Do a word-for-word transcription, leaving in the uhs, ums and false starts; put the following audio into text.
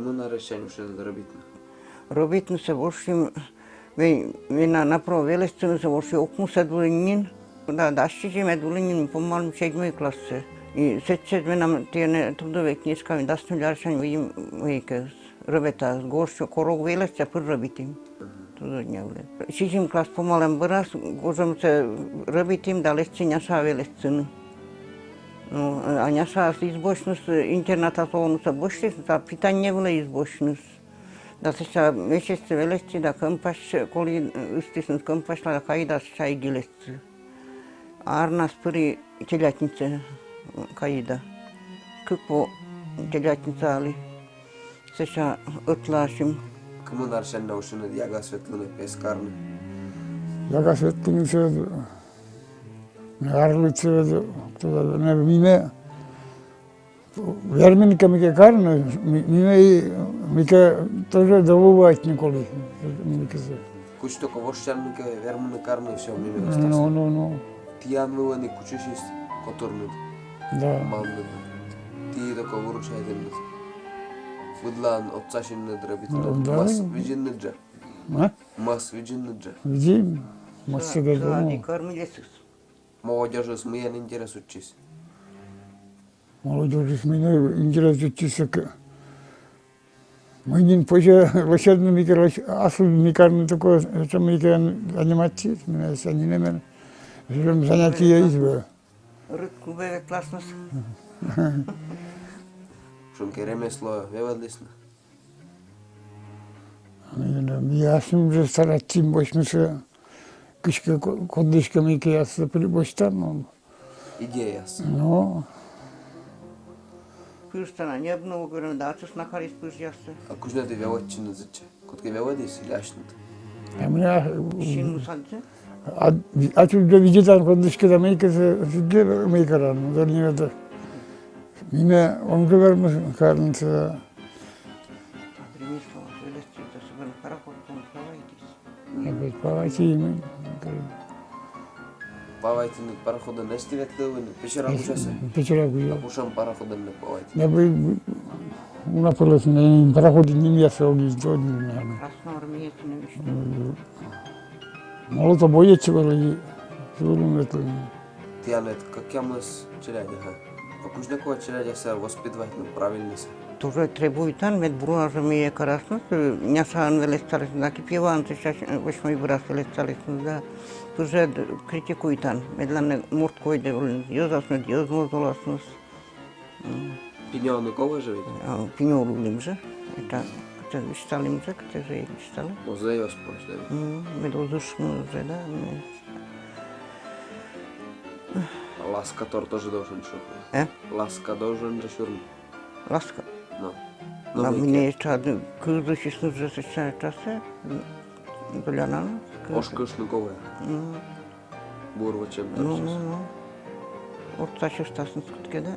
Мыйӧн арӧссянь ошйӧны рӧбитны? Рӧбитнысӧ вошим, ме, менӧ на, на право велӧдчынысӧ воши ӧкмысӧд вылын нин. Да, дас сизимӧд вылын нин помалім седьмӧй классӧ. И сэтчӧ менам тіянӧ трудовӧй книжка, дас нёль арӧссянь выйим мыйкӧ рӧбетаыс. Гожӧ, кор ог велӧдчы, пыр рӧбитім. Трудодня вылӧ. Сизим класс помалӧм бӧрас гожӧмсӧ рӧбитім да лэччи Няшаӧ велӧдчыны. Ну, а Няшаыс избосьныс, интернатас олӧмсӧ босьтіс, да питанньӧ вылӧ избосьныс. Да сэсся месяц велӧдчи да кӧмпач, коли ыстісны кӧмпачла, да кайи да сэсся эг велӧдчы. Арнас пыри Телятница, кайи да. Кык во Телятница али. Сэсся ӧтлаасим. Кымын арӧссянь ошйӧны ягас ветлыны, пес карны? Ягас ветлыны сійӧ, арлыд сійӧ, кто-то, не, ме, верми кӧ мыйкӧ карны, ми, ме, мыйкӧ тоже добывайтны коли, мыйкӧ сійӧ. Кутшӧмкӧ вошсянь мыйкӧ вермыны карны, всё, ме, ме остасны. Ну, ну, ну. Тіян вылӧ нин кутшӧмсьыс котырныд. Да. Мамныд. Ті только выручайтінныд. Быдлаын отсасинныд рӧбитны. Ну, да. Мас видзинныд жӧ? А? Мас видзинныд жӧ? Видзим. Мас всегда дома. Кормилесыс. Молодёжыс мыйӧн интересуйтчис? Молодёжыс мыйӧн интересуйтчис, к-, мый нин позьӧ лӧсьӧдны, мыйкӧ лӧсь-, аслыс мыйкӧ карны, такое, это мыйкӧ заниматься, мыйкӧ нинӧмӧн. Занятие есть было. Рыт клубӧ ветласныс. Шуам кӧ, ремесло велӧдісны. Ми, ми асьным жӧ старайтчим босьтны, кыськӧ ко-, кодлыськӧ мыйкӧяссӧ пыр босьтам. Идеяяссӧ. Но. Пыр ставӧн ньӧбны, говорю, да ачыс на карис пыръяссӧ. А кутшӧм ті велӧдчинныд сэтчӧ? Кодкӧ велӧдіс или асьныд? А менам, а, синмыс аддзӧ? А, а тут жӧ видзӧдан, кодлыськӧ да мыйкӧ сідзи, мый каран, да не веда. Менам он жӧ вермы карны сійӧ. Примисло велӧдчи, то сійӧ пароход, он плавайтіс. Опять плавайтім. Плавайтінныд пароходӧн эсті ветлывлінныд, Печора кузясӧ? Печора кузя. А кутшӧм пароходӧн нӧ плавайтінныд? Да, бы, бы, уна пӧлӧс, не, пароходын нимъяссӧ ог и знай, наверно. Красноармеец нӧ висьтӧ. Мгм. Молодой боец вӧлі, и сылӧн ветлі. Тіян эд кӧкъямыс челядь, ага. А кутшӧмкӧ челядьсӧ воспитывайтны правильнӧсӧ? Тоже требуйтан, мед бура жӧ мыйкӧ карасны, э, Няшаын велӧдчалісны, да Кипьеваын сэсся, э, восьмӧй бӧрас велӧдчалісны, да. Пыр жӧ критикуйтан, медлӧн нӧ морт кодь вӧліны, йӧзас мед йӧз моз оласны. М. Пиньӧлны колӧ жӧ ведь? А, пиньӧл улім жӧ. Это, это висьталім жӧ, кытӧ жӧ висьталім. Оз йӧз пӧсь, да ведь? М, мед оз ышмы жӧ, да, мед. А ласка тор тоже должен сюрны. Э? Ласка должен жӧ сюрны. Ласка. Но. Но, а мыйкӧ. Менӧ этшад кывзысисны жӧ сэсся этшасӧ, м, Золянаӧс. Ошкыштны колӧ. М. Бур вӧчӧм. Ну, ну, ну. Отсасьӧ, ставсӧ кыткӧ да.